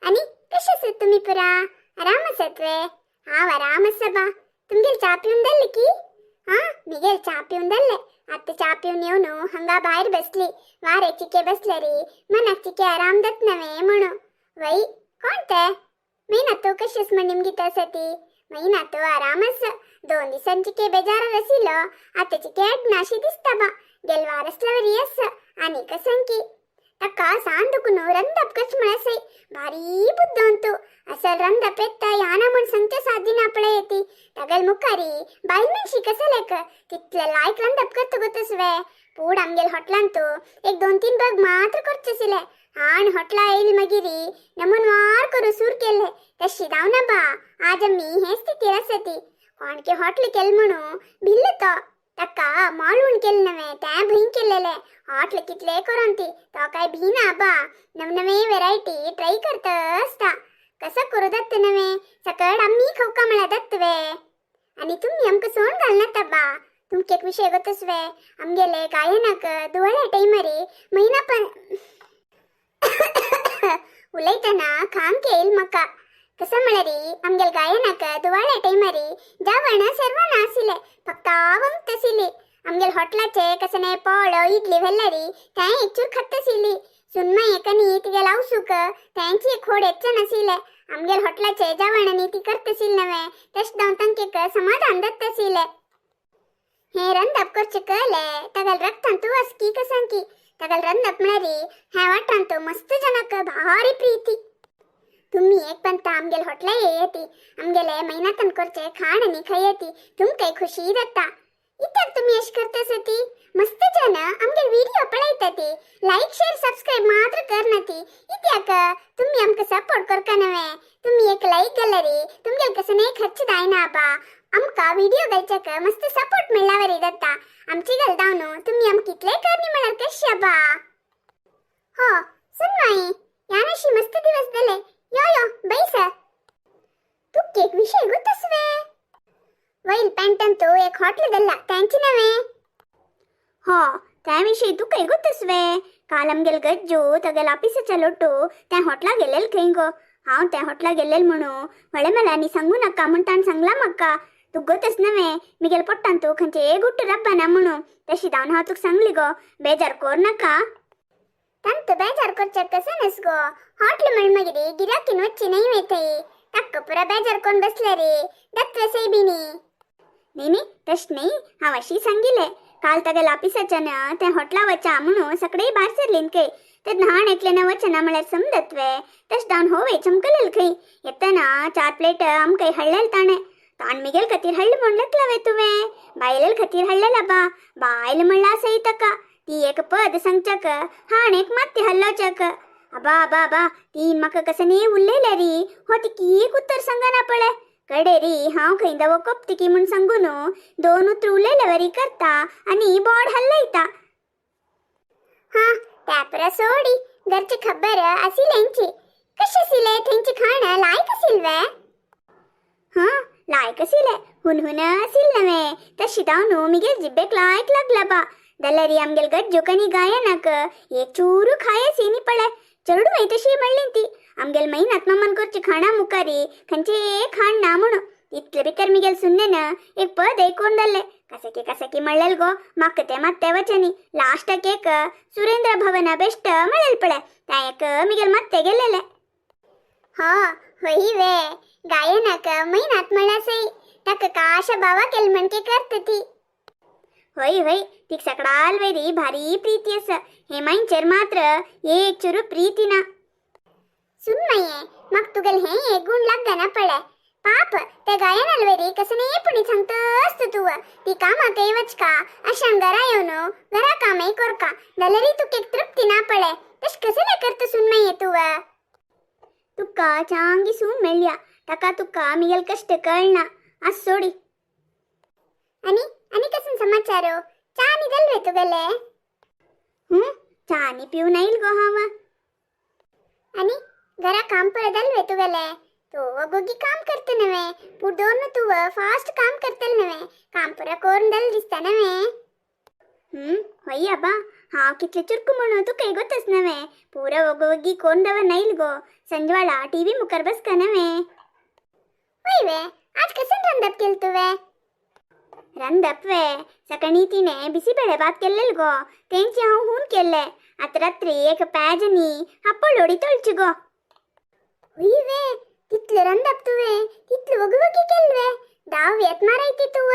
आनी कशें आसात तुमी पुरा? आराम आसात वे? हांव आराम आसा बा. तुमगेल च्या पिवन जाल्ले की? आं, मिगेल च्या पिवन जाल्ले. आतां च्या पिवन येवन हांगा भायर बसली. वारे चिके बसले रे मनाक चिके आराम जात नवे म्हणू. वय कोण ते? मेहनत कशीच म्हण निमगीत आसा ती. मेहनत आराम आसा. 2 दिसांची के बेजार आशिल्लो, आतां चिके अडनाशी दिसता बा. गेलवार आसल्यावरी आसा. आनी कसंकी ताका सान दुखून रंदप कश म्हळ्यार भारी बुद्ध. असल रंदप येता याना म्हण सांगचे सादिना पळय येती. तागेल मुखारी बायल मनशी कसलेक तितले लायक रंदप करता गोतसवे. पूण आमगेल हॉटलांत एक 2-3 बग मात्र करचे आशिल्ले. हाण हॉटला येईल मागीर नमूनवार करू सूर केले. तशी जावना बा. आज आमी हे स्थितीर आसा ती. कोणके हॉटल केल म्हणू भिल्ल तो. ताका मालूण केले नवे तें भंय केलेले. हॉटल कितले करून ती तो काय भिना बा. नवनवे व्हेरायटी ट्राय करता आसता. कसं करू दत्त नवे सकळ आम्ही खवका म्हळ्यार दत्तवे. आनी तुमी आमकां सोण घालनात बा. तुमके एक विशय गोतसवे, आमगेले गायनाक दुवाळ्या टायमारी म्हयना पण उलयतना खांक येईल म्हाका. कसं म्हळ्यार आमगेल गायनाक दुवाळ्या टायमारी जेवण सर्वांना आशिल्ले, फक्त वंगत आशिल्ली. आमगेल हॉटलाचे कसं नाही पोळ इडली व्हेल्ल्यारी तें एकचूर खात आशिल्ली. सुनमाई कनी तिगेल आवसूक तेंची एक खोड येच्चे नाशिल्ले. आमगेल हॉटलाचे जेवण आनी ती करत आशिल्ले नवे तशें जावन तांकां एक समाधान जाता आशिल्लें. हे रंदप करचे कळले तागेल रक्तांतू आसकी कसांकी. तागेल रंदप म्हळ्यार ह्या वाठारांत मस्त जनक भारी प्रीती. तुम्ही एक पंता आमगेल हॉटला येती, आमगेले महिन्यातन करचे खाण आनी खायती, तुमकां खुशी जाता. इत्याक तुम्ही अशें करता ती? मस्त जन आमगेल व्हिडिओ पळयता ती, लाईक शेअर सबस्क्राईब मात्र करना ती. इत्याक तुम्ही आमकां सपोर्ट करका नवे? तुम्ही एक लाईक घालरी तुमगेल कसं नाही खर्च जायना बा. आमकां व्हिडिओ घालच्याक मस्त सपोर्ट मेळ्ळ्यावरी जाता. आमची घाल न्हू तुम्ही आमकां इतले करणी म्हळ्यार कशें बा? हो सुनमाई, यानशी मस्त दिवस जाले. यो यो बैस. तुक एक विषय गोतसवे, वैल पॅन्टांतू एक हॉटल दल्ला त्यांची नवे. हो, त्या विषयी तुका गोतसवे? काल आमगेल गज्जू तागेल ऑफिसाच्या लोटू त्या हॉटला गेलेल खंय गो. हांव त्या हॉटला गेलेल म्हणू व्हडले मेल्यांनी सांगू नाका म्हण ताणें सांगला म्हाका. तुका गोतस नवे मिगेल पोट्टान तूं खंयचे गुट्ट रब्बाना म्हणू. तशी जावन हांव तुका सांगली गो, बेजार कोर नाका. ತಂತು ಬೇಜಾರ್ ಕೊರ್ಚ ಕಸನಸ್ ಗೋ. ಹೋಟ್ಲ್ ಮಳ್ ಮಗಿರಿ ಗಿರಾಕಿ ನೊಚ್ಚಿ ನೈ ವೇತೈ. ತಕ್ಕ ಪುರ ಬೇಜಾರ್ ಕೊಂಡ್ बसले दत्व सैबिनी. न्ही न्ही, तशें न्ही, हांव अशी सांगिल्लें. काल तागेल ऑफिसाच्यान तें हॉटला वचा म्हणून सगळे भायर सरलीन खंय. ते न्हाण एकल्यान वचना म्हळ्यार समजत वे? तशें जावन होवय चमकलेल खंय. येतना 4 प्लेट आमकां हाडलेल ताणें. ताण मिगेल खातीर हाडले म्हूण लकलावे तुवें? बायलेल खातीर हाडलेला बा. बायल म्हणला आसाय ताका. ती एक पद सांगच्याक हाण एक मात्ती हल्लोच्याक. अबा अबा अबा, ती म्हाका कसं न्ही उलयल्या री. हो तिकी एक उत्तर सांगना पळय. कडे री हांव खंय दवो कोपतिकी म्हूण सांगून 2 उतर उलयल्या करता आनी बोर्ड हल्लयता. हा त्या सोडी घरची खबर आशिल्ल्यांची. कशें आशिल्लें थंयचें खाण? लायक आशिल्लें वे? हा, लायक आशिल्लें, हुनहुन आशिल्लें नवे. तशी जावन मिगेल जिब्बेक लायक लागला बा. जाल्यार आमगेल गज्जू कनी गायनाक एक चूरू खायसी न्ही पळय. चेडूं तशी म्हणली ती आमगेल मैनात मामान करची खाणा मुखारी खंयचे खाण ना म्हणून. इतले भितर मिगेल सुन्नेन एक पद ऐकून जाल्लें. कसाकी कसाकी म्हणलेल गो म्हाका तें मात्ते वचनी. लास्टाक एक सुरेंद्र भवन बेस्ट म्हणलेल पळय, तें एक मिगेल मात्ते गेलेले. हो होई वे, गायनाक मैनात म्हणल्यार सई ताका काशा बावा केल म्हणके करता ती. होय होय, तीक सकडाल वयरी भारी प्रीती आसा. हे मांयचेर मात्र एक चुरू प्रीती ना. सुनमये, म्हाका तुगेल हें एक गुण लागना पळय. पाप ते गायनाल वयरी कसं नाही पुणी सांगतस तूं. ती कामाक वचका अशान घरा येवन घरा कामय करका जाल्यारय तुका एक तृप्ती ना पळय. तशें कसलें करता सुनमये तूं? तुका चांगी सून मेळ्ळ्या, ताका तुका मिगेल कश्ट कळना. आस सोडी. आनी आनी कसं समाचार? चा नी जाल वे तुगेले? चा नी पिवन येईल गो हांव. आनी घरा काम पुरो जाल वे तुगेले? तूं गोगी काम करता नवे, पूण दोन तूं फास्ट काम करतले नवे. काम पुरो करून जालें दिसता नवे? वय आबा, हांव कितले चुरकू म्हणून तुका गोतच नव्हे. पुरा वगो वग्गी कोण दवर नाईल गो, संजवाळा टीव्ही मुखार बसका नव्हे. वय वे, आज कसन रंदप केलं तुवे? रंदप वे, सकाळी तिने बिसीबेळे भात केल्लेल गो, तेंची हांव हून केल्ले. आतां रात्री एक पॅज नी आप्पोलोडी तळची गो. हुई वे, तितले रंदप तुवे, तितले वगवगी केलवे, दाव येत मारायती तू.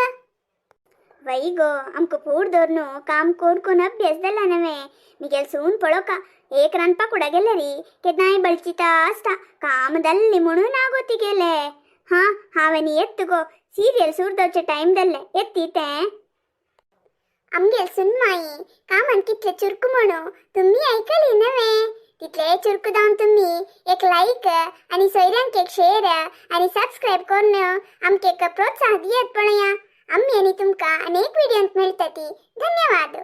वೈ गो, आमकां फूड दवरनु काम कोण कोण अभ्यास जाला नव्हे. मिगेल सून पळोवका, एक रांदपा कुडा गेल्यारी केन्नाय बळचिता आसता, काम जाल्ली म्हणून आगो ती गेले. हा, हांवें येत गो, सिरियल सुरू जावचे टायम जाल्ले, येत ती तें. आमगेल सुनमाई कामान कितले चुरकू म्हणू तुम्ही ऐकली नव्हे. तितले चुरकू जावन तुम्ही एक लाईक आणि सोयऱ्यांक एक शेअर आणि सबस्क्राईब करून आमके एक प्रोत्साह दियत पळया. आम्ही आणि तुमका अनेक व्हिडिओत मेळटली. धन्यवाद.